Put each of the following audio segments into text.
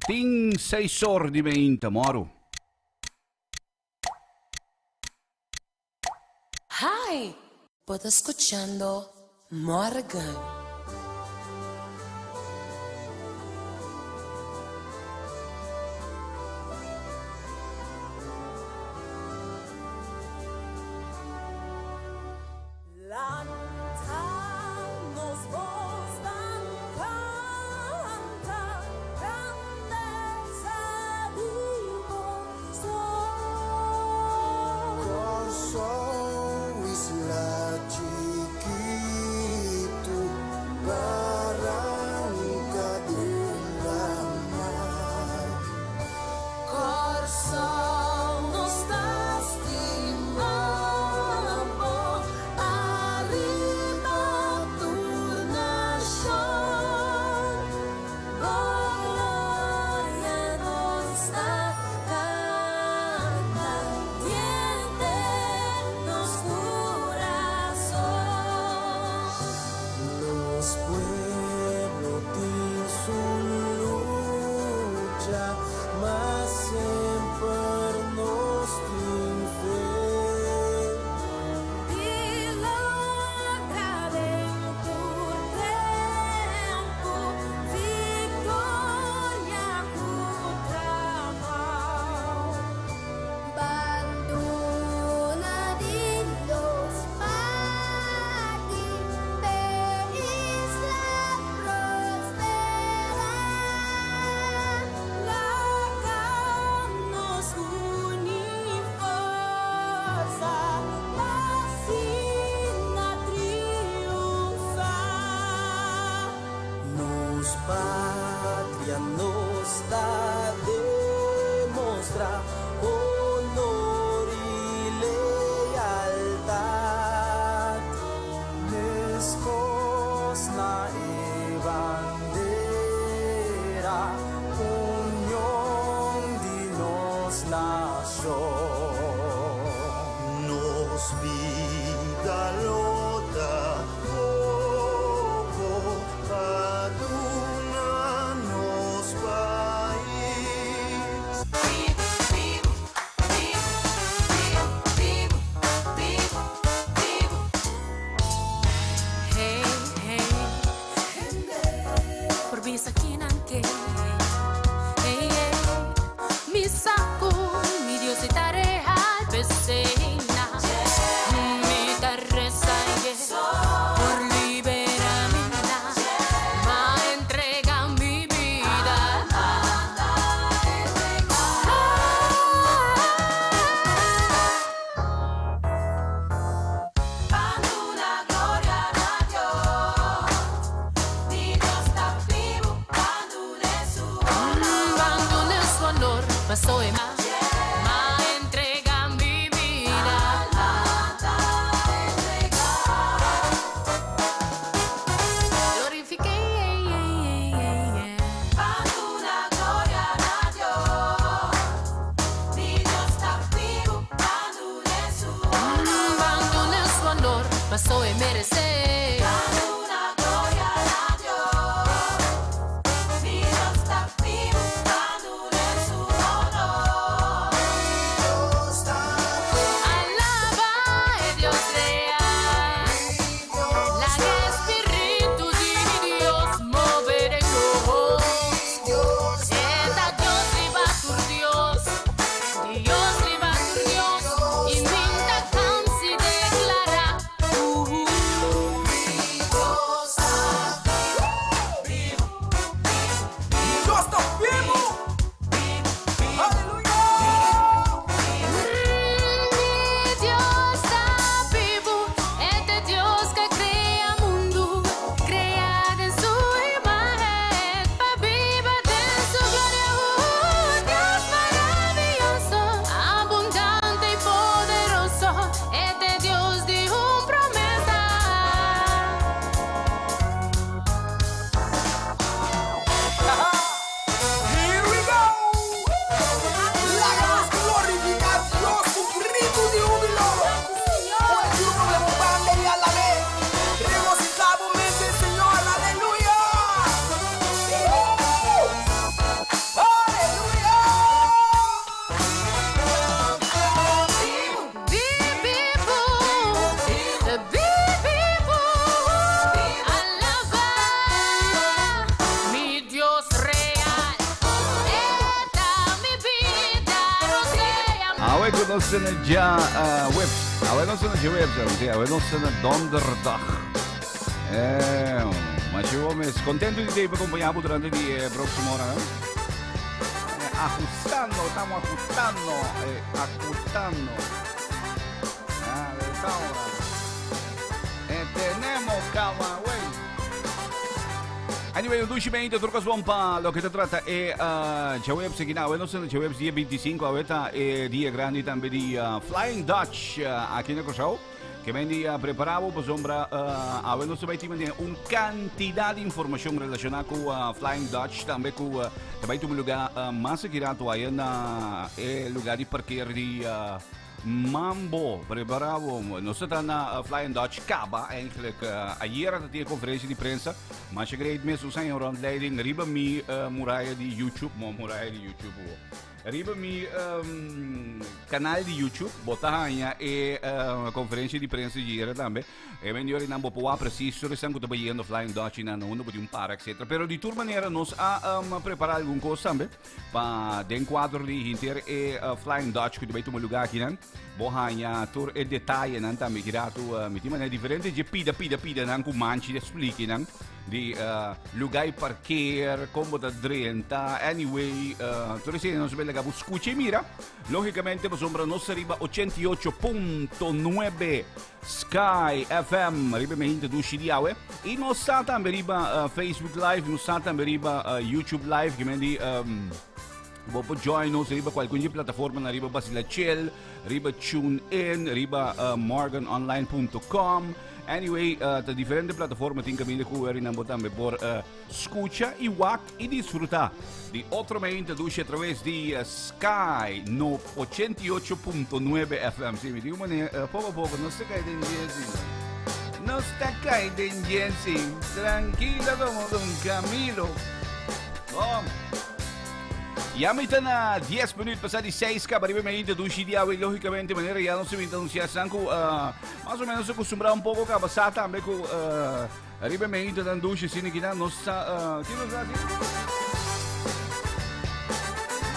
Tin 6 or di mainta, moro. Hi, bo ta scuchando Morgan. Lanta nos bos ban canta, grandeza di Kòrsou. Kòrsou, isla chikitu, baranka den laman. Kòrsou, nos ta stima bo, ariba tur nashon. Bo gloria nos ta kanta, henter nos kurason. Nos pueblo tin su lucha, ma semper nos tin fe. Di logra den tur tempu, viktoria ku trabou. Ban duna Dios parti, p'e isla prosperá. Laga nos uni forsa, p'asina triunfá. Nos patria nos ta demostrá honor i lealtat. Meskos na e bandera, union di nos nashon. Nos bida lo ta poko pa duna nos pais. Bibu, bibu, bibu, bibu, bibu, bibu. Hey, hey, por bisa kinan ke. Hey, hey, mi sa ku mi Dios ta real p'esei na. Mi ta resa, yeah, por liberá mi na. M'a entregá mi bida. Ban duna gloria na Dios. Mi Dios ta bibu, ban dun'é su honor. Ban dun'é su honor, paso e m'a entregá mi bida. Entregá. Glorifiké. Ban duna gloria na Dios. Mi Dios ta bibu, ban dun'é su honor. Ban dun'é su honor, paso e meresé. Ban duna gloria na Dios. Mi Dios ta bibu, ban dun'é su honor. nos na djaweps. Awe nos na djaweps, si, awe nos na donderdag. Eh, masha bon mes. Contento di te acompañá bo durante di próximo ora. Ajustando, estamos ajustando, ajustando. Ah, esta hora. Tenemos Camagüey. Anyway, un dushi mente, tur kos bon pa loke ta trata e djaweps aki na. Awe nos ta na djaweps dia 25, awe ta e dia grandi tambe di Flying Dutch aki na Kòrsou. Ke men di prepara bo pasobra awe nos ta bai tin manera un kantidat di informashon relashoná ku Flying Dutch tambe ku ta bai tuma lugá mas aki rato aya na e lugá di parker di Mambo, prepara bo. Nos ta na Flying Dutch caba eigenlijk. Ayera ta tin e conferencia di prensa. Masha great mes un saña rondleiding riba mi muraya di YouTube. Mo muraya di YouTube bo. Riba mi canal di YouTube bo ta haña e conferencia di prensa di ayera tambe. E men yori nan bo por wak precies tur esnan cu ta bayendo Flying Dutch y nan na unda bo tin un para etc. Pero di tur manera nos a prepara algun cos tambe. Pa den kuadro di hinter e Flying Dutch ku ta bai tuma lugá akinan, bo haña tur e detayenan tambe ki ratu mi tin manera diferente dje pida pida pidanan ku manchi ta splikinan di lugá i parkeer, kon bo ta drenta, anyway tur esei nos ta bai laga bo skucha i mira. Lógikamente pasobra nos ta riba 88.9 Sky FM riba mi hinte dushi di awe. I nos sa tambe riba Facebook Live, nos sa tambe riba YouTube Live, que men di bo por join nos riba cualquier plataforma na riba Basila Chill, riba TuneIn, riba morganonline.com. Anyway, ta diferente plataforma tin caminda cu nan bo tambe por Scucha y wak y disfruta di otro mainta dushi a traves di Sky no 88.9 FM. Sí, mi digo manera, poco a poco, no se cae den Jensi. No está cae den Jensi. Tranquilo como Don Camilo. Oh. Ya mi ta na 10 minuut pasá di 6 kaba riba mainta dushi di awe. Lógicamente, manera ya nos a anunciar san ku mas o menos acostumbrado un poco kaba sa tambe ku Ariba e meito tan dushi asina kinan nos sa ki nos hasi?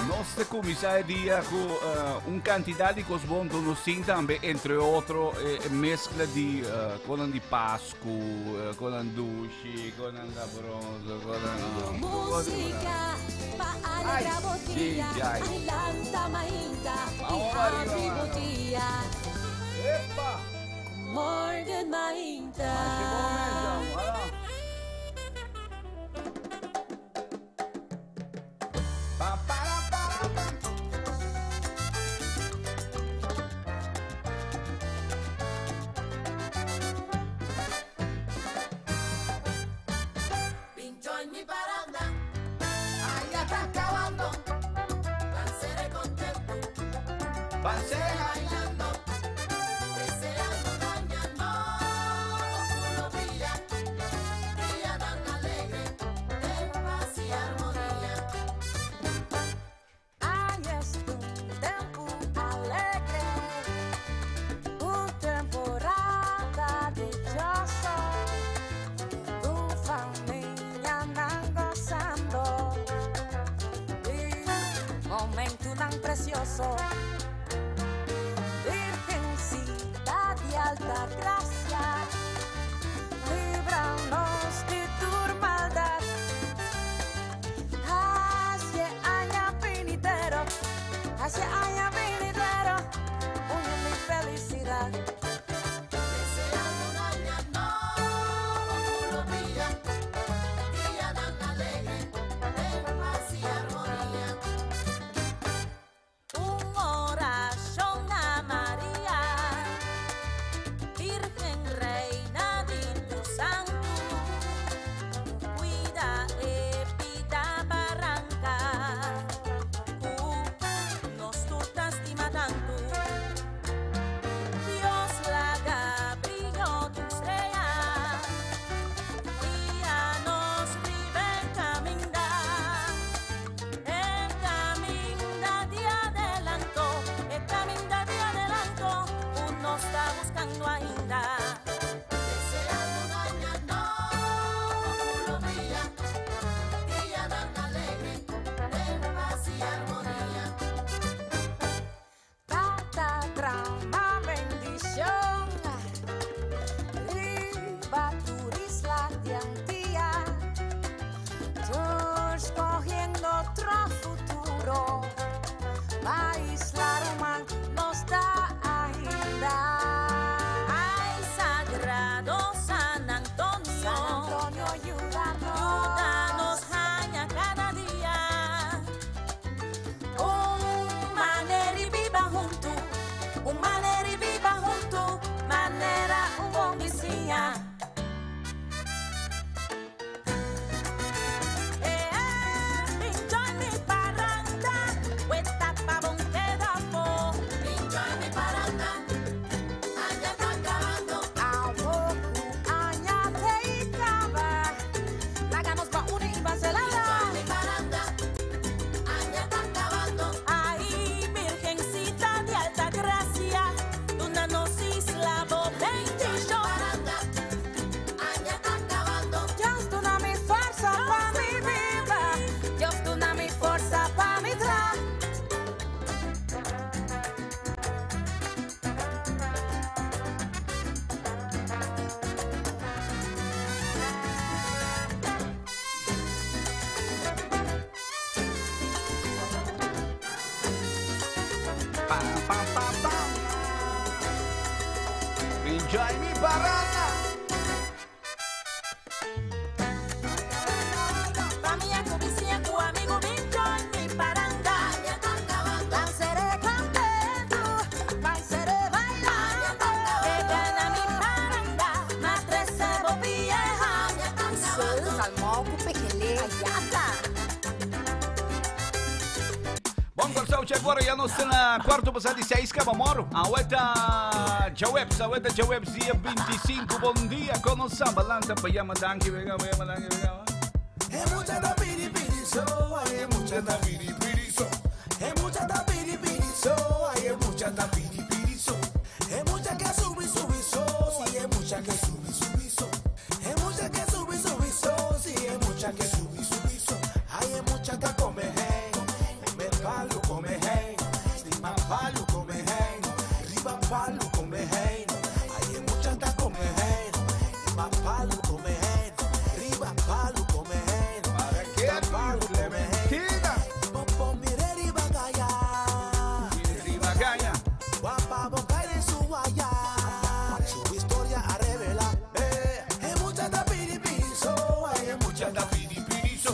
Nos ta kuminsá e dia ku un kantidat di kos bon nos tin tambe entre otro e meskla di konan di Pasku, konan dushi, konan labroso, konan Música pa alegra bo dia. Ay, Ay, lanta mainta y Vamos arriba, habri bo mano. dia. Epa! Morgen mainta. Masha bon mes, jong. Hala. Pa, para, para, pa. Pincho en mi paranda, allá está acabando. Pancere contento, Pancere bailando. Deseando un año nuevo, brilla, brilla tan alegre, en paz y armonía. Ay, es un tempo alegre, un temporada dichoso, tu familia andan gozando y momento tan precioso. Virgencita de alta gracia, líbranos de tu maldad. Hacia año venidero, hacia año venidero, une mi felicidad. Deseando un año nuevo, brilla, brilla tan alegre, en paz y armonía. Un Pa, pa, pa, pa. Enjoy mi paranda. Famia ku bisiña ku amigu bin join mi paranda. Ban ser'é kontentu, ban ser'é bailando. Yega na mi paranda, m'a trese bo bieha. Sol, salmou ku pekelé. Ayaka. Bon Kòrsou, check ora ya nos ta na kuarto pasá di seis kaba moro. Awe ta djaweps, awe ta djaweps dia 25. Bon dia, kon nos sa balanta pa yama danki venga, pa yama danki venga. E mucha ta pidi pidi so, ay e mucha ta pidi pidi so. E mucha ta pidi pidi so, ay e mucha ta pidi pidi so. E mucha ke subi subi so, si e mucha ke subi subi so. E mucha ke subi subi so, si e mucha ke subi subi so. Ay e mucha ta kome hey, kome palu kome hey, riba palu kome hey, riba palu kome hey. Ay e mucha ta kome hey, riba palu kome hey, riba palu kome hey. Para qué, Palu kome hey. Clementina? Popo mire riba kaya. Riba caña. Guapa boca de su guaya. Su historia a revelar. Eh, mucha ta piri piri so, ay, mucha ta piri piri so.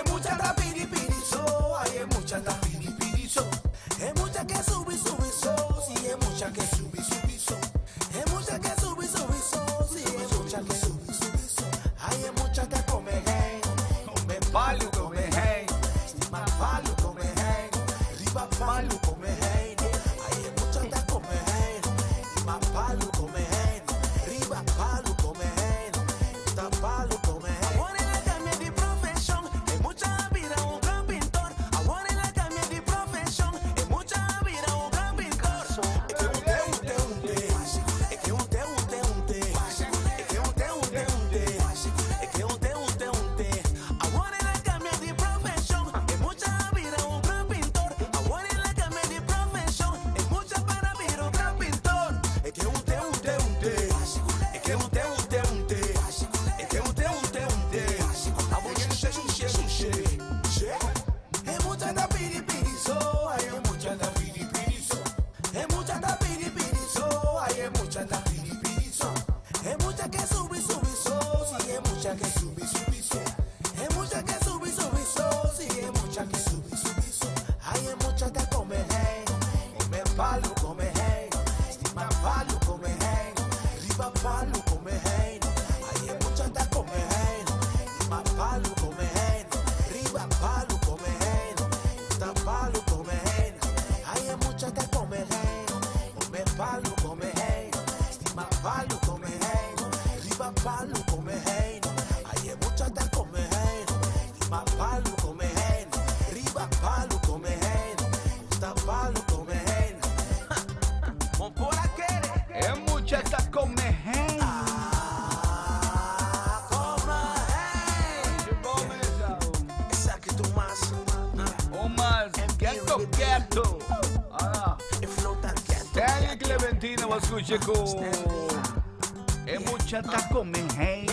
Mucha ta piri piri so, ay, mucha ta piri piri so. Mucha ke subi subi so, si mucha ke subi subi so. Mucha ke subi subi so, si mucha ke subi subi so. Ay, mucha ta kome hey, kome Palu kome hey. Riba palu kome hey, riba palu kome hey. Ay, mucha ta kome hey, riba palu kome hey, riba palu kome hey, ta palu kome hey. Awor el a kambia di profeshon, e mucha a bira un gran pintor. Awor el a kambia di profeshon, e mucha a bira un gran pintor. E ke un te un te un te, e ke un te un te un te, e ke un te un te un te, e ke un te un te un te. Awor el a kambia di profeshon, e mucha a bira un gran pintor. Awor el a kambia di profeshon, e mucha para bira un gran pintor. E ke un te un te un te, e ke un te un te un te, e ke un te un te un te. Awor shushe shushe shushe, she. E mucha ta piri piri so, ay e mucha ta piri piri so. E mucha ta piri piri so, ay e mucha ta piri piri so. E mucha ke subi subi so, si e mucha ke subi subi so. E mucha ke subi subi so, si e mucha ke subi subi so. Ay e mucha ta kome hey, kome palu kome hey, riba palu kome hey, riba palu kome hey. Ay e mucha ta kome hey, riba palu kome hey, riba palu kome hey, ta palu kome hey. Ay e mucha ta kome hey, kome palu kome hey, riba palu kome hey, riba palu kome hey. Ay e mucha ta kome hey, riba palu kome hey, riba palu kome hey, ta palu kome hey. Bon por akere. E mucha ta kome hey. Ah, kome hey. Esaki ta mas. Un mas ghetto ghetto. Ah. E flow ta ghetto. Stanley Clementina, bo a skucha ku E mucha ta kome hey.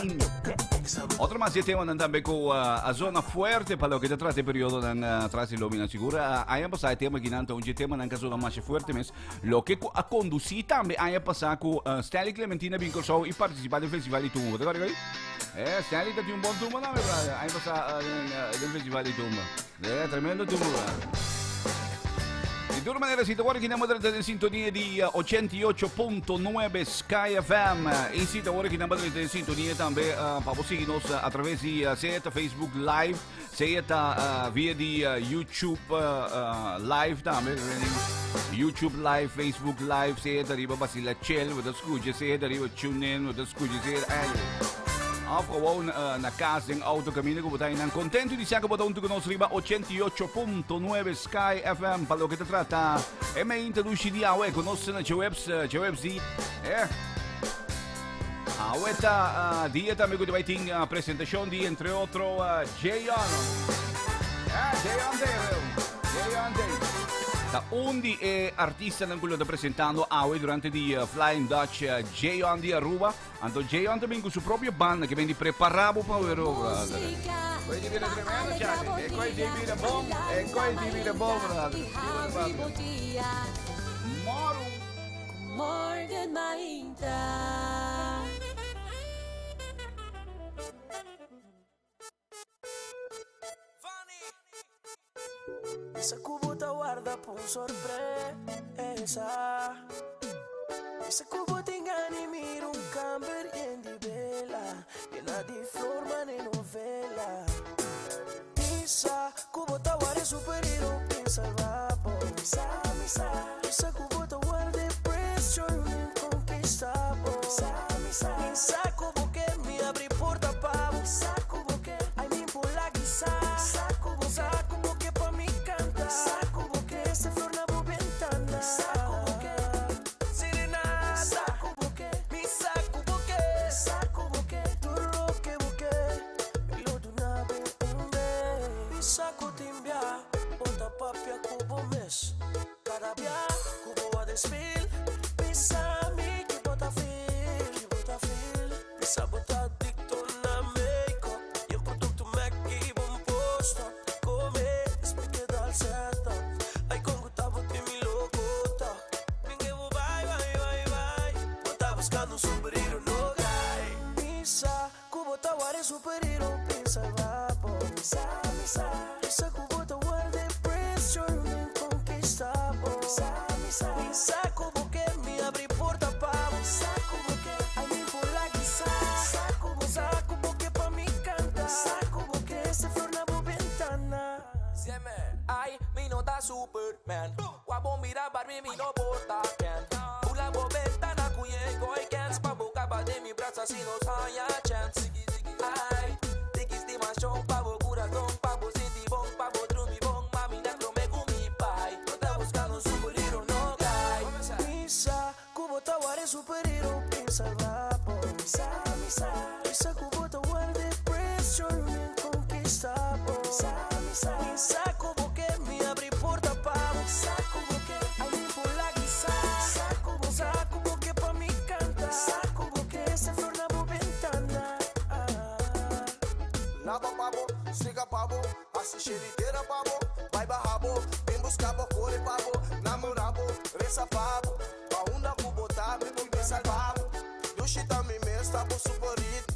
Otro mas di e temanan tambe ku a zona fuerte pa loke ta trata e periodonan atras di Lomina. Sigur aña pasá e tema akinan ta un dje temanan ku a zona masha fuerte mes. Loke ku a kondusí tambe aña pasá ku Stanley Clementina bin Kòrsou i partisipá den Festival di Tumba. Bo ta kòrda ku ei? Eh, Stanley ta tin un bon tumba tambe, brother. Aña pasá den Festival di Tumba. Eh, tremendo tumba, brother. Di tur manera, si ta wòrdu kinan bo ta den sintonia di 88.9 Sky FM. I si ta wòrdu kinan bo ta den sintonia tambe pa bo sigui nos a traves di sea ta Facebook Live, sea ta via di YouTube Live tambe. YouTube Live, Facebook Live, sea ta riba Basila Chel, bo ta skucha, sea ta riba TuneIn, bo ta skucha, sea ta... Of gewoon na kas den auto kaminda ku bo ta einan kontentu di sa ku bo ta huntu ku nos riba 88.9 Sky FM pa loke ta trata e meinta dushi di awe ku nos na djaweps djaweps di eh awe ta dia tambe ku ta bai tin presentashon di entre otro Jayon. Eh Jayon te Jayon te. Ta un di e artistanan ku lo ta presentando awe durante di Flying Dutch J-On di Aruba. Anto J-On ta bin ku su propio banda ke ben di prepara bo pa wero, brother. Koe di bira tremendo, Charlie. E koe di bira bon, e koe di bira bon, brother. Moro. Morgen mainta. Esa cubo ta guarda pa un sorpresa. Esa cubo te gana mira un camber yen di vela, llena di flor man en novela. Misa, cubo ta guarda superhero, pensa vapo. Misa, misa, misa cubo ta guarda pressure, me conquista. Misa, misa, misa cubo que me abri porta pa. Misa cubo que, ay mi pula guisa. Misa cubo, misa cubo que pa mi canta. Misa cubo que se flor na bo ventana. Misa cubo que, serenata. Misa cubo que, misa cubo que, misa cubo que, tu lo que busqué. Lo de una vez un vez. Misa cutimbia, bota papia cubo mes. Cada día cubo a desfil. Misa mi que bota fil, que bota fil. Misa bota adicto na make-up. Y en producto me equivo un posto. Come, después queda el setup. Ay, con Gustavo te mi locota. Mingue bo bye, bye, bye, bye. Bota buscando un superhero, no guy. Misa, cubo taguare superhero, pensa vapo. Misa, misa, misa, cubo taguare pressure, me conquista. Misa, misa, misa, cubo que me abri porta pa. Misa, cubo que, ay, mi pula guisa. Misa, cubo, misa, cubo que pa mi canta. Misa, cubo que se flor na bo ventana. Ay, mi nota Superman. Guapo mira Barbie, mi no porta can. Pula bo ventana cuye y cans pa boca pa de mi brazo así no haya chance. Ay, tikis di machón pa bo corazón pa bo sinti bon pa bo drumi bon mami na me gumi pai. No está buscando un superhero no guy. Misa, cubo taguare superhero, pensa vapo. Misa, misa, misa, cubo taguare pressure, me conquista. Misa, misa, misa, cubo que me abri porta pa. Misa, cubo que, ay, mi pula guisa. Misa, cubo, misa, cubo que pa mi canta. Misa, cubo que se flor na bo ventana. Lava pabo, siga pabo, assiste inteira pabo, vai barrabo, vem buscar bo core pabo, namorabo, reza pabo, pa una cubo tá, me pensa pabo, Dushita mi mesta bo superito,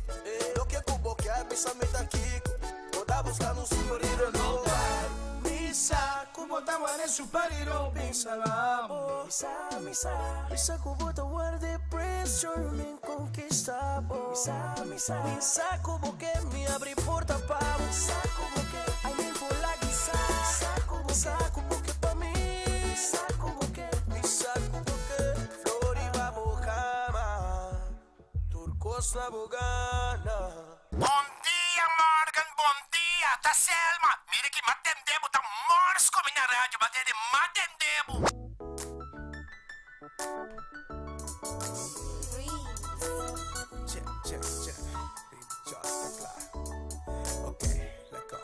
lo que cubo quer, pensa me tá kiko, vou tá buscando um superhero no vai. Misa, cubo taguare superhero, pensa vapo. Misa, misa, misa, cubo taguare pressure, me conquista. Misa, misa, misa, cubo que me abri porta pa. Misa, cubo que, ay, mi pula guisa. Misa, cubo, misa, cubo que pa mi. Misa, cubo que, Misa cubo que flor y babo cama. Turcos la bogana. Bom dia, Morgan, bom dia. Tá Selma. Mira que matendebo, tá morsco minha rádio, batendo matendebo. Check, check, check. Baby, just the clock. Okay, let go.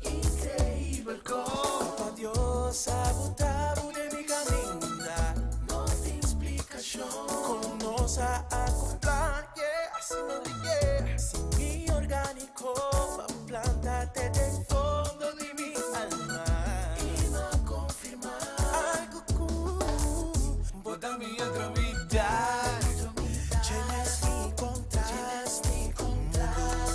Increíble como Dios sabotado de mi camina. No te explicación. Como nos ha acoplar, yeah, así no yeah. Sin mi orgánico, pa' plantarte del fondo de mi alma. Y no confirmar algo cool. Bota mi otra mitad. Llenas mi contraste, mundo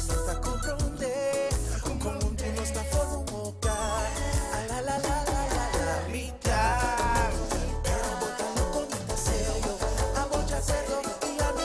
no te comprende. Como tú no está forma un hogar. A la la la la la la mitad. Pero bótalo con mi paseo. A voy a hacerlo y a mi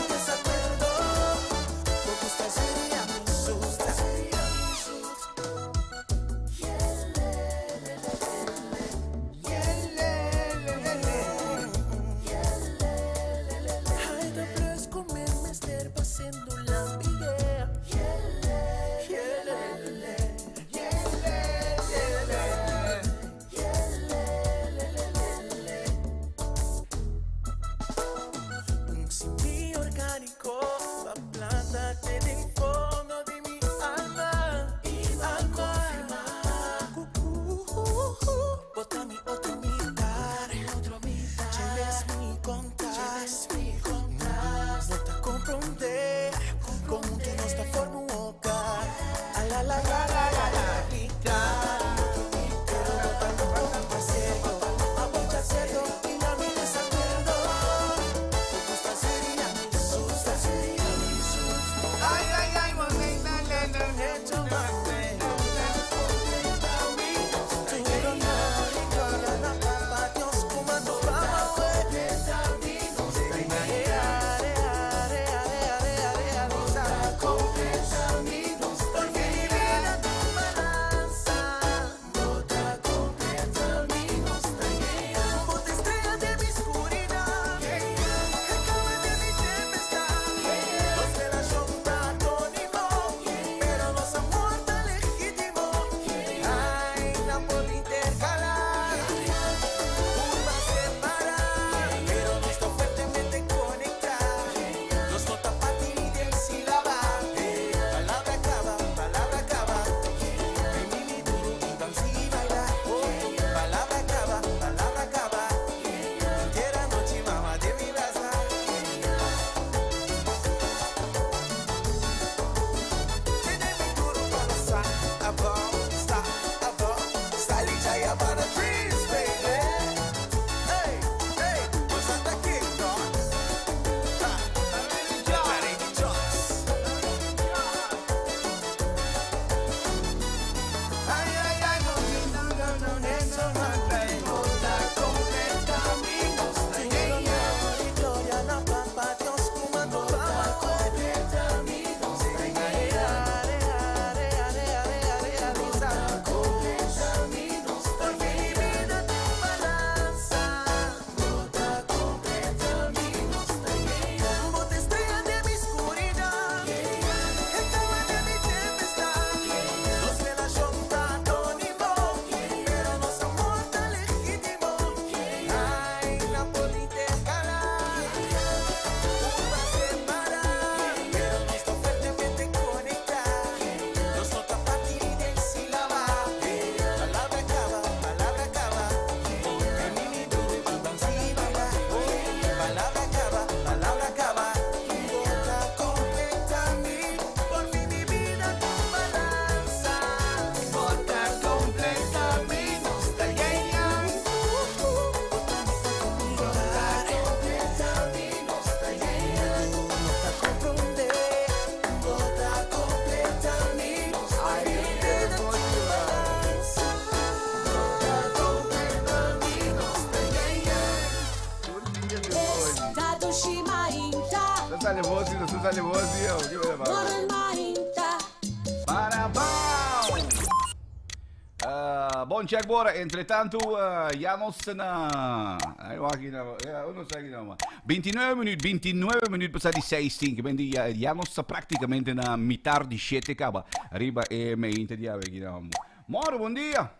Dale, bon dia. Para Bon check bora. Entretanto, ya nos na. Ay, aki na. Ja, uno sa aki na. 29 minuut, 29 minuut pasa di 6, Ben di, ya nos ta practicamente na mitar di 7 caba. Riba e meinte di awe aki na. Moro, bon dia.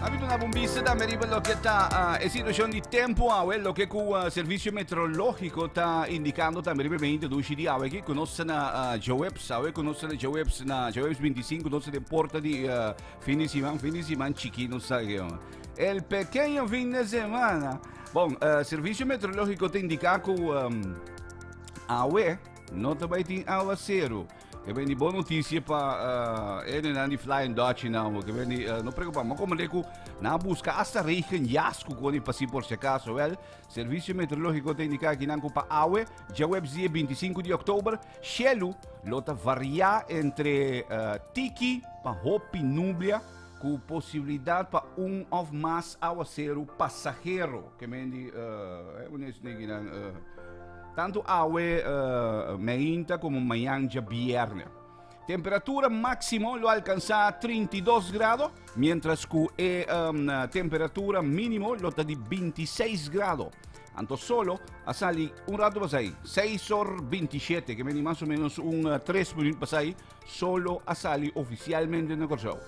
Abito na bombista tambe riba loke ta e situacion di tempo awe, loke cu Servicio Meteorologico ta indicando tambe riba 20 dushi di awe aki. Conoce na djaweps, awe conoce na djaweps, na djaweps 25 conoce den porta di fin di siman, fin di siman chiki nos sa ke. El pequeño fin de semana. Bon, Servicio Meteorologico ta indica cu awe no ta bay tin awacero. Ke ben di bon noticia pa uh, di Flying Dutch nou. Ke ben di, no preocupa, maar como ku na busca hasta regenjas ku koni pasi por si acaso. Wel, Servicio Meteorológico te indica ki nan ku pa awe, djaweps dia 25 di oktober, shelu lo ta varia entre tiki pa hopi nublia ku posibilidad pa un of mas awaceru pasahero. Ke men di, tantu awe meinta komo mañan djabièrnè. Temperatura máksimo lo alkansá 32 grado, miéntras ku e temperatura mínimo lo ta di 26 grado. Anto solo a sali un rato pasai, 6 or 27, ke meni mas o ménos un 3 minüt pasai, solo a sali ofisialmente na Kòrsou.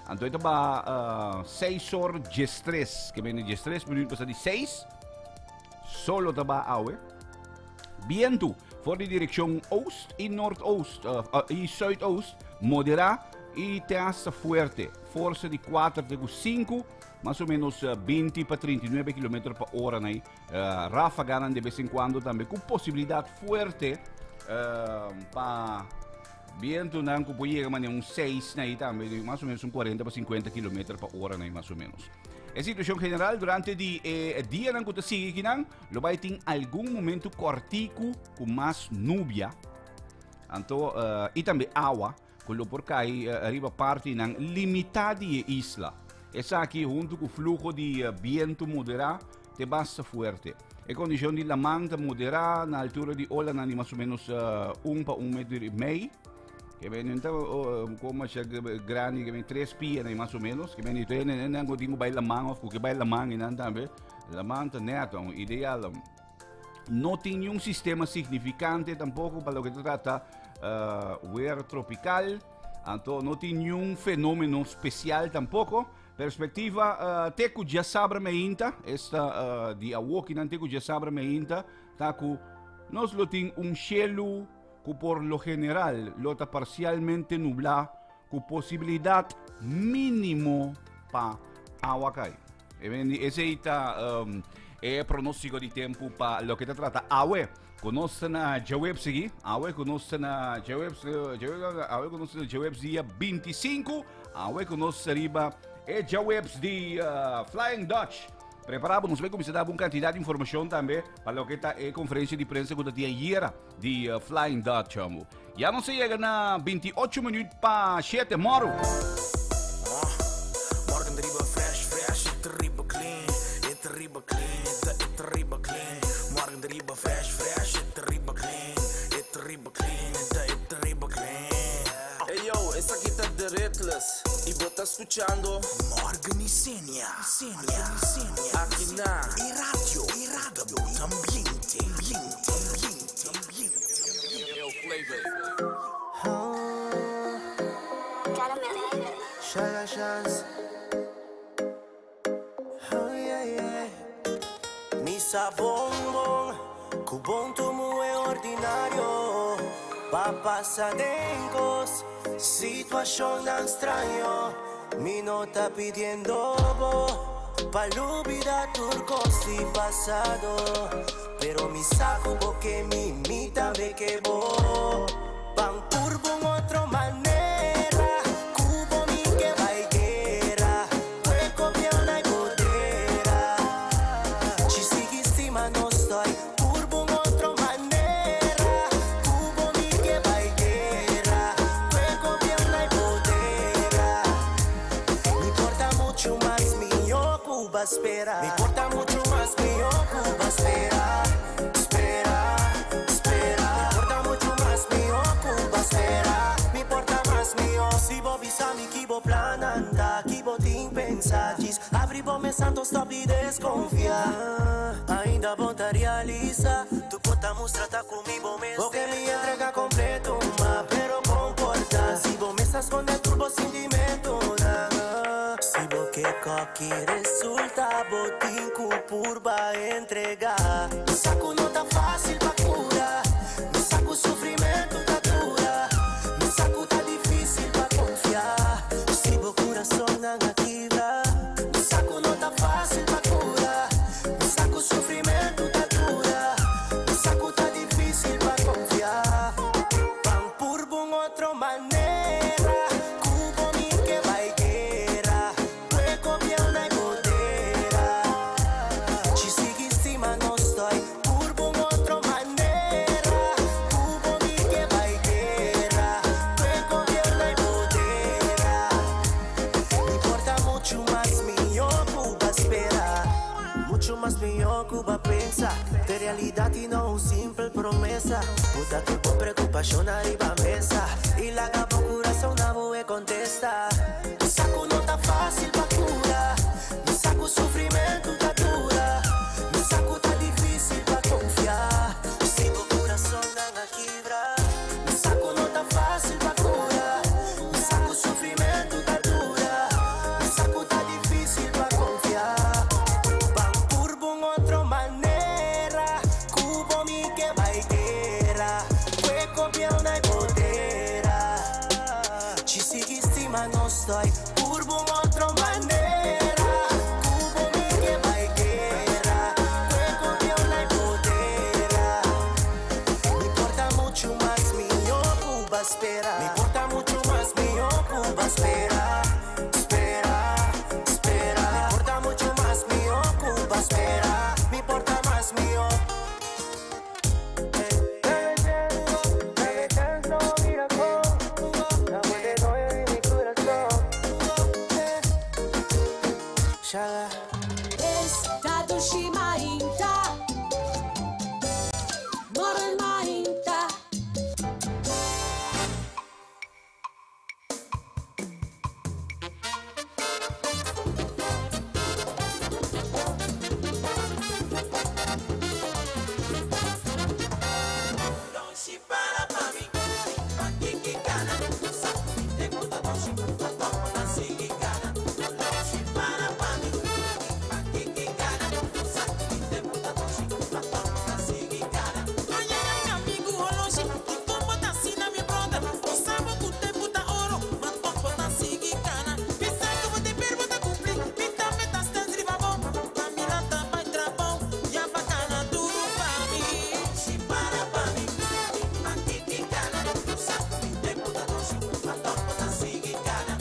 Anto e ta baha 6 or 13, ke meni 13 minüt pasa di 6. Solo ta baha awe. Bientu for di direkshon oost i noordoost i zuidoost moderá i te hasta fuerte. Forsa di 4 te ku 5, mas o menos 20 pa 39 kilometer pa ora nai. Ráfaganan de bes en kuando tambe ku posibilidat fuerte pa bientunan ku por yega manera un 6 nai tambe, mas o menos un 40 pa 50 kilometer pa ora nai mas o menos. E situacion general durante di e dianan cu ta sigui akinan lo bay tin algun momento cortico cu mas nubia anto y tambe awa cu lo por cay riba partinan limita di e isla. Esaki hunto cu fluho di biento modera te basta fuerte. E condicion di laman ta modera na altura di olanan di mas o menos un pa un meter y mei. Ke ben ta como masha grandi, ke ben tres pia na mas o menos. Ke ben ito ne ne ku tin ku bai laman of ku ke bai laman nan tambe. Laman ta neto, ideal. No tin niun sistema significante tampoco pa loke ta trata weer tropical. Anto no tin niun fenomeno special tampoco. Perspectiva te ku djasabra meinta, esta di awokinan te ku djasabra meinta, ta ku nos lo tin un shelu ku por lo general lo ta parsialmente nublá ku posibilidat mínimo pa awa kai. Esei ta e pronóstiko di tempu pa loke ta trata awe ku nos ta na djaweps aki. Awe ku nos ta na djaweps, awe ku nos ta na djaweps dia 25, awe ku nos ta riba e djaweps di Flying Dutch. Prepará bo, nos bai kuminsá dabo un kantidat di informashon tambe pa loke ta e konferensia di prensa ku ta tin ayera. Di Flying Dutch amo. Ya nos a yega na 28 minuut pa 7 moro. Morgen riba fresh fresh, it riba clean, it riba clean, it it riba clean. Morgen riba fresh fresh, it riba clean, it riba clean, it it riba clean. Hey yo, esaki ta The Ritless y bo ta scuchando Morgan y Senia, Senia, Senia. Aki na E radio, e radio, ambiente, ambiente, ambiente, ambiente. Yo, Flavor. Shaya Shans. Oh yeah yeah. Misa bonbon, cubon tu mue ordinario. Pa pasa dencos, situación tan extraño. Mi no ta pidiendo bo, pa olvidar turcos y pasado. Pero mi saco porque mi imita ve que bo. Pan curvo en otra manera, cubo mi que baiguera, hueco bien una gotera. Si sigue estima no estoy, curvo en otra manera, cubo mi que baiguera, hueco bien una gotera. Me importa mucho más mi yo Cuba espera. Me importa mucho más mi yo Cuba espera. Espera. mas mihó. Si bo bisa mi ki bo plannan ta, ki bo tin pensa, djis abri bo mes anto stop di desconfia. Ainda bo ta realisa, tu por ta mustra ta cu mi bo mester. Bo ke mi entrega completo, ma pero comporta. Si bo mes a sconde tur bo sentimentonan. Si bo ke coki resulta, bo tin cu purba entrega. Mi sa cu no ta facil pa cura, mi sa cu sufrimento ta dura, mi sa cu ta dificil pa confia. Si bo curason nan a kibra, mi sa cu no ta facil pa cura, mi sa cu sufrimento ta dura, mi sa cu ta dificil pa confia. Ban purba un otro manera, cu bo mi ke bay guera, pue copia na bodera. Ci sigui stima nos toy, purba un otro manera, cu bo mi ke bay guera, pue copia na bodera. Mi por ta mucho mas mihó cu bo a spera, mucho mas mihó cu bo a pensa. Ta realidad y no un simple promesa. Bota tur bo preocupacion ariba mesa y laga bo curason duna bo e contesta. Mi sa cu no ta facil pa cura, mi sa cu sufrimento ta dura, mi sa cu ta dificil pa confia. Si bo curason nan a kibra, mi sa cu no ta facil pa cura, mi sa cu sufrimento ta dura, mi sa cu ta dificil pa confia. Ban purba un otro manera, cu bo mi ke bay guera, pue copia na bodera. Ci sigui stima nos toy, purba un otro manera, cu bo mi ke bay guera, pue copia na bodera. Mi por ta mucho mas mihó cu bo a spera, mi por ta mucho mas mihó cu bo a spera, spera, spera. Mi por ta mucho mas mihó cu bo a spera, mi por ta mas mihó. Esta dushi mainta. Morning mainta. Ay, ay, amigo holoshi, di como ta asina mi brother. Bo sabi cu tempo ta oro, ma tempo ta sigui cana. Bisa cu bo deber bo ta cumpli, mi tambe ta stens riba bo. Pa mi lanta bay trabou, ya bo a cana duro pa mi. Si para pa mi, pa kiki cana. Sa cu mi tempo ta doshi, ma tempo ta sigui cana.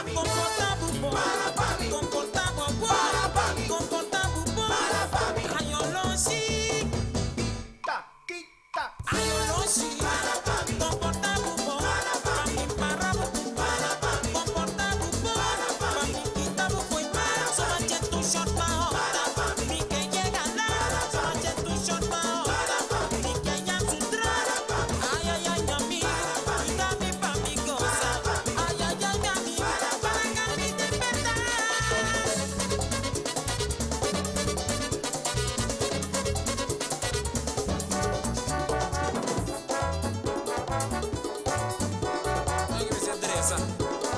Comporta bo bon, comporta bo bon, comporta bo bon. Ay oloshi, ay oloshi, comporta bo bon, pa mi para bo comporta bo bon, pa mi kita bo foi. Suma che tu short pa hota, mi ke yega la. Suma che tu short pa hota, mi ke yan su tra. Ay ay ay mi amigo, cuida mi pa mi goza. Ay ay ay mi amigo, para que mi despertar. Ay, que me se adresa.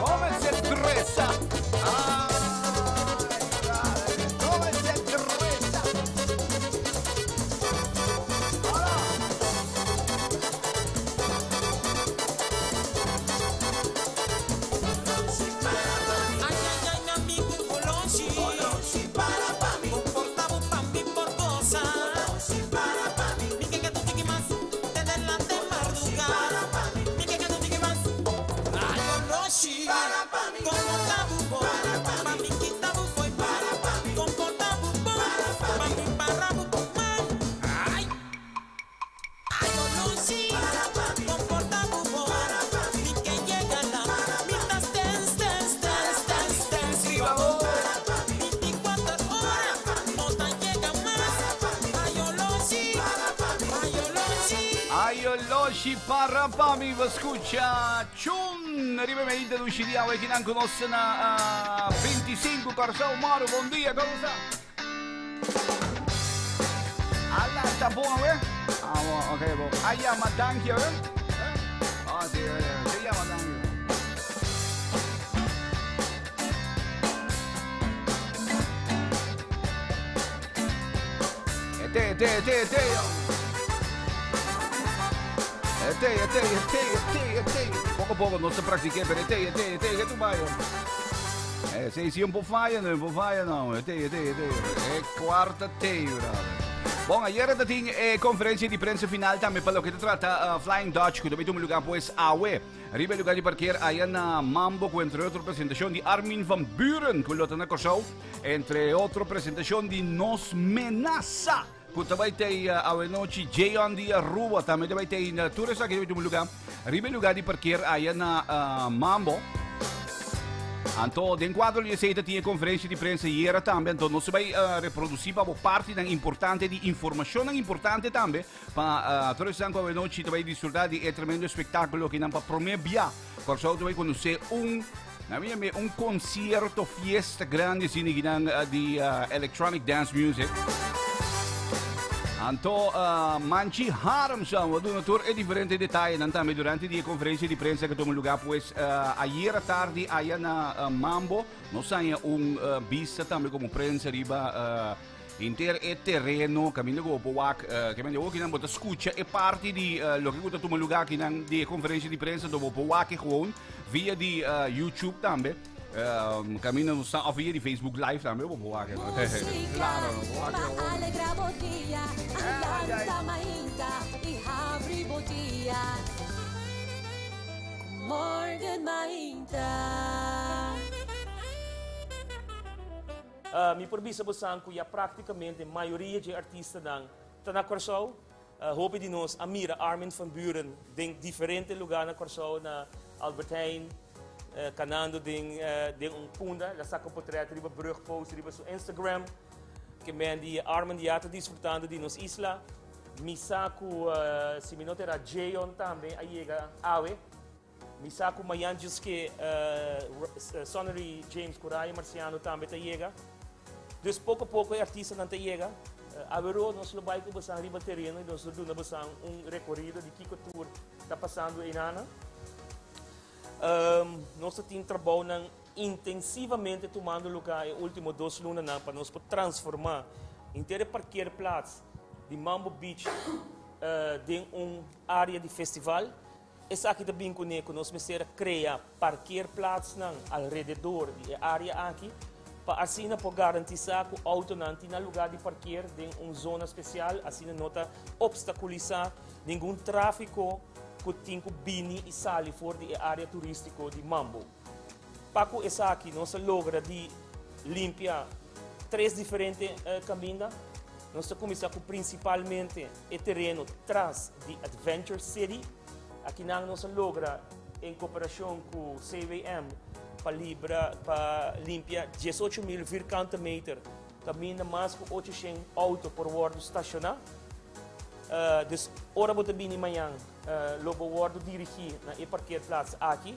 Come se dressa? Ay, brother, come se dressa? Ay, ay, ay, mi amigo Oloshi. Comportado pa' mi por cosa. Mi que que tú chiqui más, te delante madrugada. Mi que que tú chiqui más. Ay, Oloshi. Comportado bo, pa' mi quita bu foi. Comportado bo, pa' mi para bu man. Ay, ay, Oloshi. Comportado bo, mi que llega la. Mi tas dance, dance, dance, dance, dance. 24 horas, no te llega más. Ay, Oloshi, ay, Oloshi. Ayoloshi para pa mi escucha Chun Ribe Medita do Xiriao aqui na conosco na 25 Corsão Mauro, bom dia, como está? Ala, tá bom, eh? Ah, bom, ok, bom. Aya, madanki, eh? Ah, sim, eh, se llama danki. Ete, ete, ete, ete. Ete, ete, ete, ete, ete. Pouco a pouco não se pratiquei, pero ete, ete, ete, que tu vai. É, sei se um pouco falha, não, um pouco falha, não. Ete, ete, ete. É quarta T, brother. Bom, ayer tinha conferência de prensa final também para o que se trata Flying Dutch, que também tem um lugar, pois, AUE. Ribe lugar de parquear aí na Mambo, com entre outra apresentação de Armin van Buren, com Lota na Corsou, entre outra apresentação de Nos Menaça. Que também tem a noite Jayon de Aruba, também também tem na Tours aqui tem um lugar. Ribe lugar de parquear aí na Mambo. Anto, den quadro de aceita tinha conferência de prensa e era também, então não se vai reproduzir para parte da importante de informação importante também para todos os que noite também desfrutar de tremendo espetáculo que não para promover. Por isso vai conhecer um na minha um concerto fiesta grande assim de electronic dance music. Anto Manchi Harmson, wat doen tour e diferente detalhe nan também durante a conferência de prensa que tomou lugar pois ayer à tarde aí na Mambo, nós saía vista também como prensa riba inter e terreno caminho go powak que me deu que não bota escucha e parte de lo que gusta tomar lugar aqui na de conferência de prensa do powak gewoon via de YouTube também. Caminho no está via de Facebook Live também vou powak. Claro, Pa alegra bo dia, lanta mainta e habri bo dia. Morgen mainta. Mi por bisa bosan ku ya praticamente maioria de artista nang tá na Corsou. Hope di nos Amira Armin van Buren den diferente lugar na Corsou na Albert Heijn, canando den den um punda, la saca portret riba brug post riba su Instagram. Que men di Armin di ata disfrutando di nos isla. Misaku si mi não terá Jayon também aí chega awe. Misaku Mayanjus que Sonnery James Coraya Marciano também tá chega. Dus pouco a pouco o artista não te chega. Agora nós lo vai com riba terreno e nós do na um recorrido de Kiko Tour tá passando em Nana. Nós temos trabalho nang intensivamente tomando lugar o último 2 lunas na para nós transformar inteira parkeerplaats de Mambo Beach em uma área de festival. Essa aqui também coneco nós mestera cria parkeerplaats nang alrededor de área aqui para assim por garantizar que o auto não tem lugar de parquear em uma zona especial, assim não tá obstaculizar nenhum tráfico que tem que bini e sali fora de área turística de Mambo. Pa ku esaki nos a logra di limpia tres diferente kaminda. Nos ta kuminsá ku prinsipalmente e tereno tras di Adventure City. Akinan nos a logra en koperashon ku CWM pa libra pa limpia 18.000 vierkante meter kaminda mas ku 800 outo por wòrdu stashoná. Dus ora bo ta bini mañan lo bo wòrdu dirigí na e parkeerplaats aki.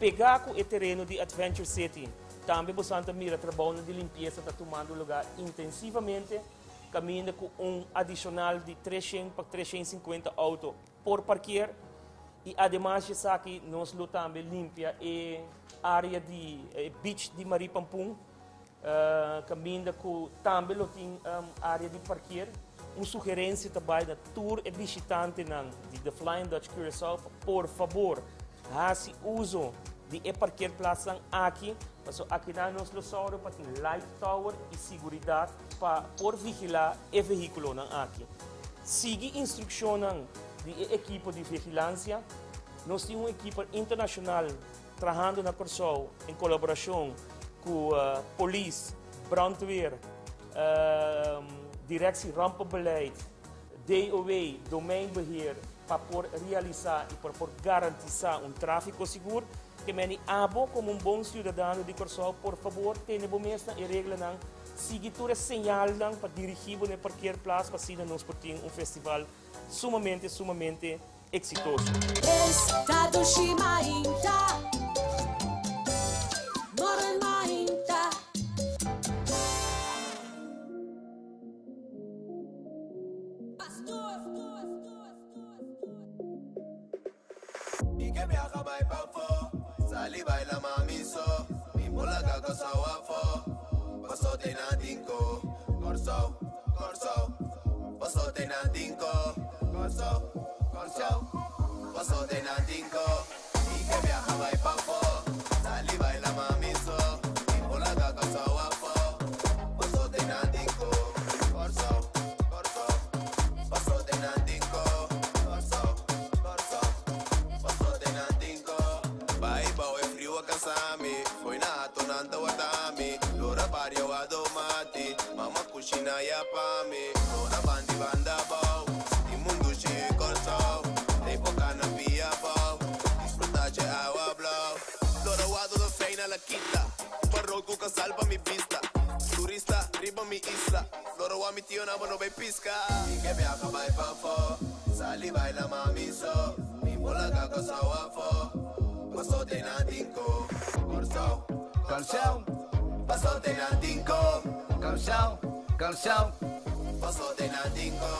Pegá ku e tereno di Adventure City, tambe bosan ta mira trabounan di limpiesa ta tumando lugá intensivamente, kaminda ku un adishonal di 300 pa 350 outo por parkeer. I ademas di esaki nos lo tambe limpia e área di e beach di Marie Pampoen, kaminda ku tambe lo tin área di parkeer. Un sugerensia ta bai na tur e bishitantenan di The Flying Dutch Curaçao pa por fabor hasi uso di e parkeerplaatsnan aki, pasobra akinan nos lo sòru pa tin light tower i siguridat pa por vigilá e vehíkulonan aki. Sigui instrukshonnan di e ekipo di vigilansia. Nos tin un ekipo internashonal trahando na Kòrsou en kolaborashon ku polis, brandweer, Directie Rampenbeleid, DOW, Domeinbeheer, pa por realisá i pa por garantisá un tráfiko sigur. Ke meni abo komo un bon siudadano di Kòrsou, por fabor tene bo mes na e reglanan, sigui tur e señalnan pa dirigí bo na e parkeerplaats pa asina nos por tin un festival sumamente, sumamente eksitoso. Esta dushi mainta, Morgen mainta. Y que viaja bai pafó, sali baila mami so, mi bola gago sawafo, paso te na dinko, corso, corso, paso te na dinko, corso, corso, paso te na dinko. Y que viaja bai pafó, sali baila mami so, mi bola gago sawafo, paso te na dinko, corso, corso, paso te na dinko, corso, corso. Paso de nantinko. Bai bau e frio a cansami. Foi na ato nanta guardami. Lora barrio a domati. Mama cucina ya pa mi. Lora bandi banda bau. Di mundo shi corso. Te poca na pia bau. Disfruta che agua blau. Lora wado da feina la quita. Parrol cu casal pa mi vista. Turista, riba mi isla. Lora wa mi tío nabo no be pisca. Y que viaja bai pa fo. Sali baila mami so. Mi bola gago sawafo. Paso de nantinko. Corso, Kòrsou, paso de nantinko. Kòrsou, Kòrsou. Paso de nantinko.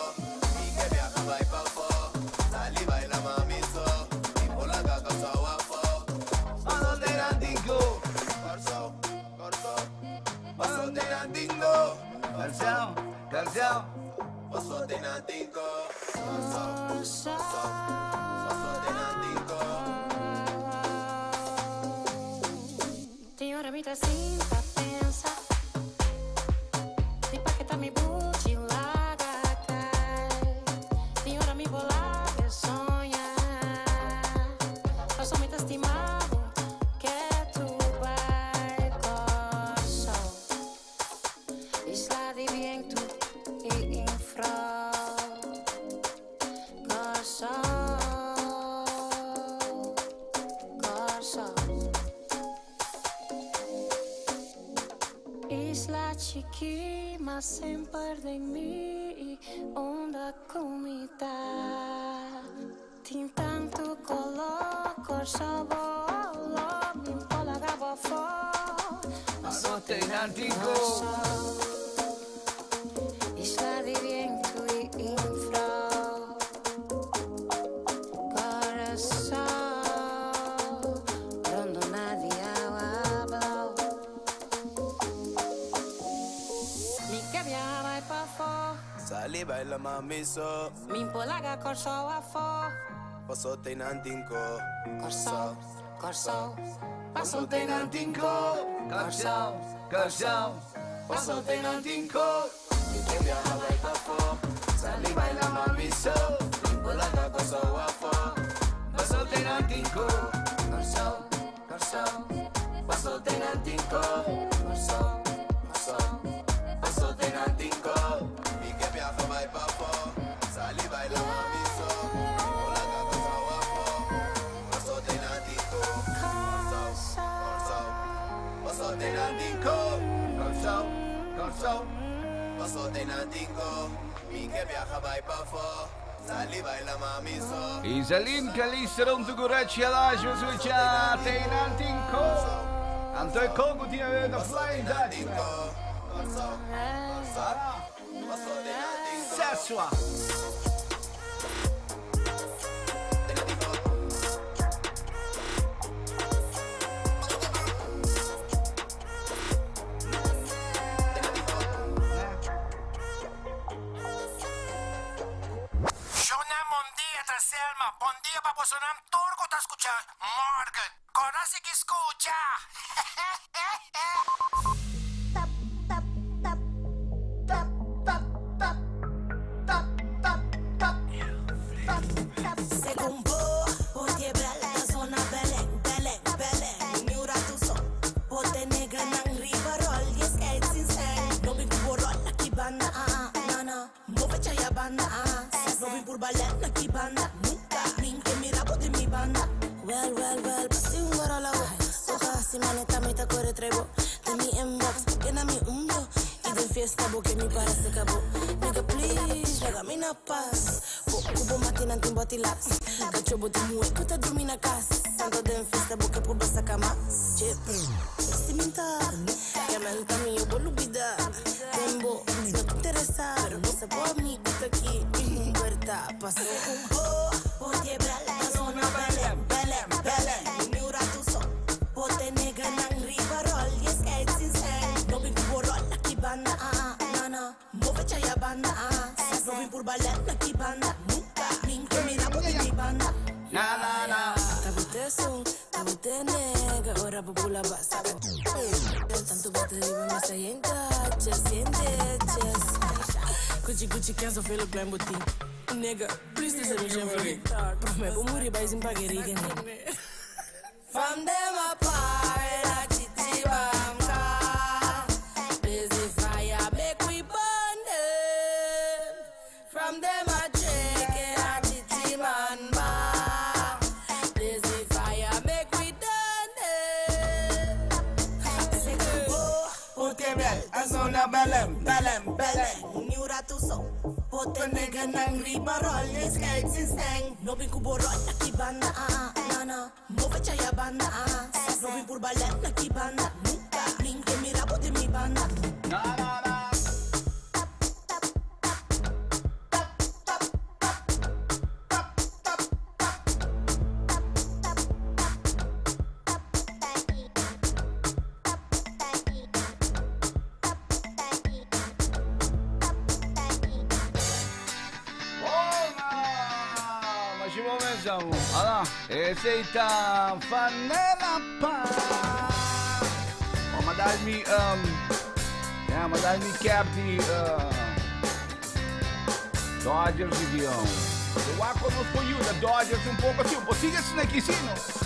Y que viaja bai pa fo. Sali baila mami so. Mi bola gago sawafo. Paso de nantinko. Corso, corso. Paso de nantinko. Kòrsou, Kòrsou. Paso de nantinko. Corso, corso. Paso de nantinko. Tem hora me tá sinta pensa. Tem pa que tá me buti laga cai. Tem hora me bolada sonha. Só me tá estimado que tu vai coração. Isla de viento e infra. Coração. Coração. Isla chiqui, mas sempre de mim, onda comida. Tem tanto color, cor sabor, me empola gabafó. Paso de nantinko. Isla de viento y infra. Corazón, rondo nadie habló. Mi que viaja y pa' fo, Sali baila mami so. mi polaga corso a fo. Paso te nantinko. Corso, corso, Paso de nantinko. Kòrsou, Kòrsou. Paso de nantinko. Y que viaja bai pa fo. Sali baila mami so. Mi bola gago sawafo. Paso de nantinko. Kòrsou, Kòrsou. Paso tenantinco, so, so, paso tenantinco. Mi ke viaja bai pafo, sali baila mami so. Hola gato guapo, paso tenantinco, so, so, paso tenantinco, so, so, paso tenantinco. Mi ke viaja bai pafo, sali baila mami so. Iselin Calistro Tugurecci Alage Suicia Tenantinco. Anto e Congo tiene da Flying Dutchman. Sessua. Shona, bom dia, ta Selma. Bom dia pa Bolsonaro. Turco tá escuchando. Morgan. Conoce que escucha. Según vos, por quebrar la zona Belén, Belén, Belén. Mi urato so, pote nega nang riba roll, yes kite sin sen. No bi kubo roll, aki banda, ah, ah, na na. Move chaya banda, ah, ah. No bi burbalet, aki banda, nunca. Min que mira de mi banda. Well, well, well, pasi un goro la Oja, si maneta me ta corre trevo. De mi inbox, porque na mi undo. Y de fiesta, porque mi para se acabó. Nigga, please, regame na paz. Po, cubo matina timbo tilax. Cacho bote mueco ta dormi na casa. Santo de fiesta, porque por saca más. Chip, si minta. Que menta mi yo bolubida. Tembo, no te interesa. Pero no se puede mi que aquí. Puerta, pasó. Por quebrar la zona Belén, Belén, Belén. Mi urato so, pote nega nang riba roll, yes kite sin sen. No bi kubo roll, aki banda, ah, ah, na na. Move chaya banda, ah, ah. No bi burbalet, aki banda, nunca. Min que mira de mi banda. Na na na. Tabute son, tabute nega, ora popula basa. Tanto bote riba mesa yenta, chess yente, chess. Gucci Gucci cancel Philip Klein botin. Nigga, please this is me for me. Prof me umuri bai sin pageri From them apart, a chichi bamka. Busy fire, make we burn them. From them a check it, a chichi man ba. Busy fire, make we done them. Porque bel, a zona Belém, Belém, Belém. Ni urato so, pote nega nang riba roll, yes kite sin seng. No bi kubo roll, aki banda, ah, ah, na na. Move chaya banda, ah, ah. No bi burbalet, aki banda, nunca. Min que mira de mi banda. Na na na. Hola, ma ci pensavo. Allora, e sei ta fanella pa. Oh, ma dammi ja, ma dammi cap di Dodgers di Dio. Eu conosco io da Dodgers un poco assim, un po' sigue snacchissino.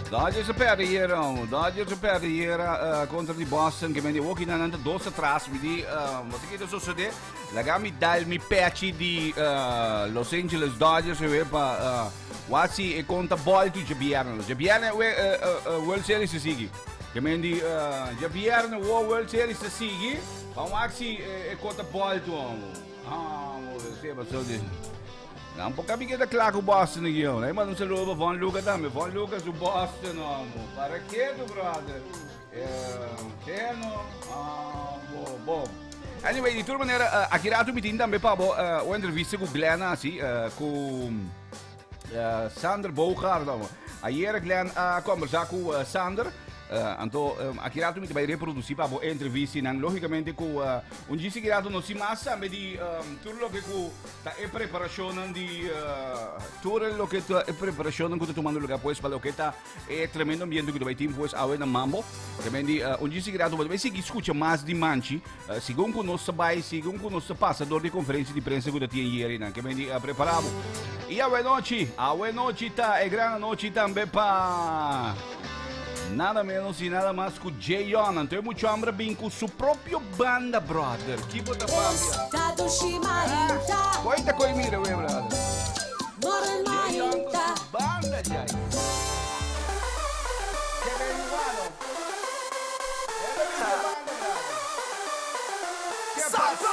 Dodgers perdieron, Dodgers perdiera contra di Boston che venne walking andando dos atrás, mi di, wat ik er sucede, lagami dal mi pecci di Los Angeles Dodgers e pa wasi e conta ball tu Jabierno. Jabierno World Series se sigi. Che mendi Jabierno World Series se sigi, ma waxi e conta ball tu. Ah, mo se ma so di. Non può capire che da com Boston aqui, ó. Aí manda um saludo para Von Luca também. Von Lucas do Boston, ó. Para que do brother? É, que no? Ah, bom, bom. Anyway, de toda maneira, aqui rato me tem também para uma entrevista com Glenn, assim, com Sander Bogart. Ayer Glenn conversar com Sander. Anto aqui rato me vai reproduzir para a entrevista, não, logicamente com um disse que rato não se massa me di tudo o que com tá e preparação di tudo lo que tá e preparação que tá tomando lugar pues para lo que tá é tremendo ambiente que vai ter pues a na mambo também di um disse que rato vai seguir escuta mais de manchi segundo com nossa vai segundo com nosso passador de conferência de prensa que tá tinha ieri não que vem di preparamos e a noite tá é grande noite também para Nada menos y nada mas cu Jayon. Anto e mucho hombre bin cu su propio banda, brother. Ki bo ta papia? Coita coi mira, we, brother. Jayon cu su banda, Jay. Ke ben igual, Ke pasó? Ke pasó?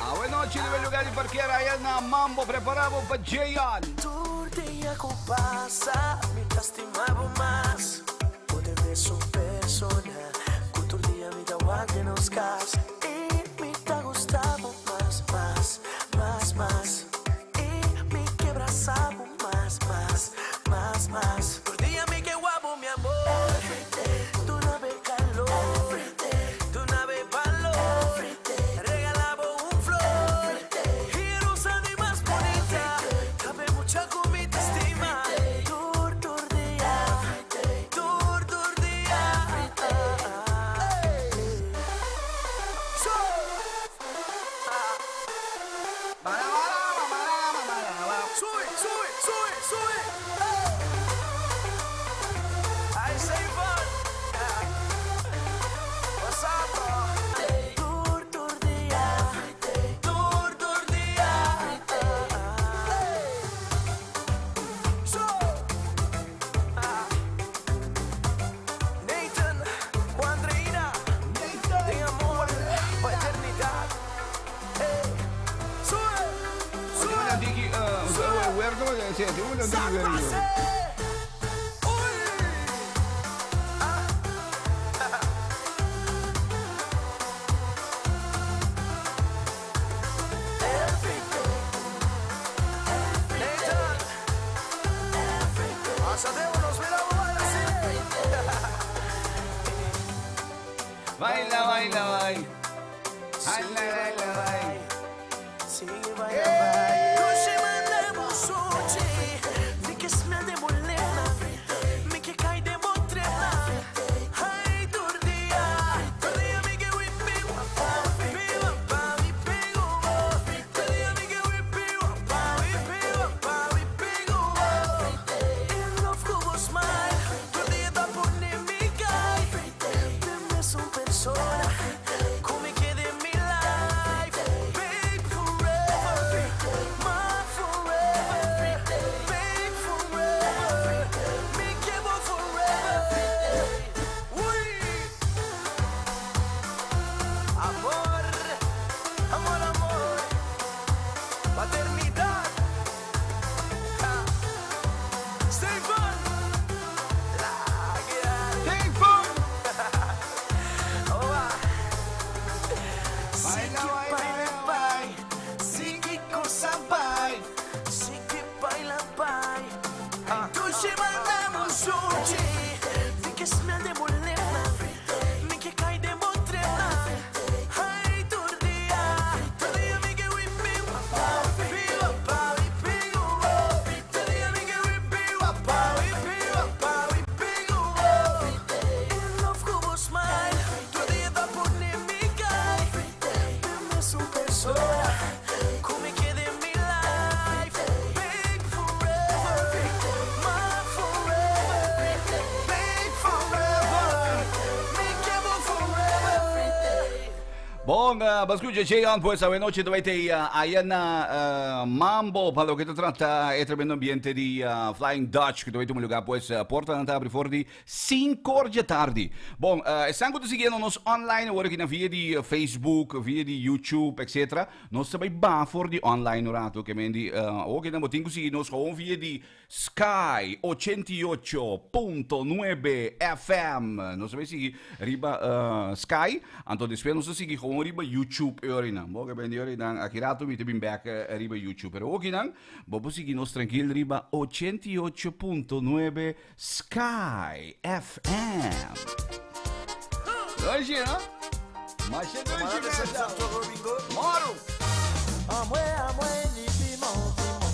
Awe nochi riba e lugar di parkeer aya na Mambo preparabo pa Jayon. Tur dia ku pasa mi ta stima bo mas. Bo ta mesun persona ku tur dia mi ta wak den nos kas. I mi ta gusta bo mas, mas, mas, mas. I mi ke brasa bo mas, mas, mas, mas. Tur dia mi ke wak bo mi amor. Duna bo e kalor. Duna bo e balor. Regala bo un flor. I rosa di mas bunita. Cabe mucha ku mi ta stima. Tur, tur dia. Tur, tur dia. Sube, sube, sube, sube. Ay, Seifan. What's up, bro? Tur, tur dia. Tur, tur dia. So. Nathan, Andreina. De amor pa eternidad. Hey. Sube. Oye, me diki, huerto, sí, sí, me diki, Baila, baila, baila. Baila, baila, baila. Sigue baila, baila. Noche mandamos sushi. Mi que smell de bolena. Mi que cae de motrena. Ay, tur dia. Tur dia mi que whippy, guapa, whippy, guapa, whippy, guapa. Tur dia mi que whippy, guapa, whippy, guapa, whippy, guapa. In love como smile. Tur dia ta pone mi guy. Te me son persona. Come quede mi life. Babe forever. My forever. Babe forever. Me quemo forever. Uy. Amor, amor, amor. Paternidad. Ja. Stefan. Stefan. Oh, ah. Baila, baila, baila. Sigue cosa baila. Sigue baila, baila. Dulce mandamos sushi. Mi que smell de bolena. Mi que cae de motrena. Ay, tur dia. Tur dia mi que whippy, guapa, whippy, guapa, whippy, guapa. Tur dia mi que whippy, guapa, whippy, guapa, whippy, guapa. In love como smile. Tur dia ta pone mi guy. Me su persona. Come quede mi life. Babe forever. My forever. Babe forever. Me quemo forever. Bon, uh, scusa, Jayon, pues awe nochi ta bay aya na Mambo, pa loke ta trata e tremendo ambiente di Flying Dutch, cu ta bay tuma lugar, pues, porta nan ta habri for di 5 or di atardi. Bon, esnan cu ta siguiendo nos online awor aki na via di Facebook, via di YouTube, etc. Nos ta bay baha for di online un rato, ke men di, awor ki nan bo tin cu sigui nos gewoon via di Sky 88.9 FM. Nos ta bay sigui riba Sky, anto despues nos ta sigui gewoon riba YouTube e orinan. Bo ke bende orinan, aki rato mi ta bin bek riba YouTube. Pero okinan, bo por sigui nos trankil riba 88.9 Sky FM. Dushi, no? Masha dushi, mesa. Moro! Amwe, amwe, ni piment, piment,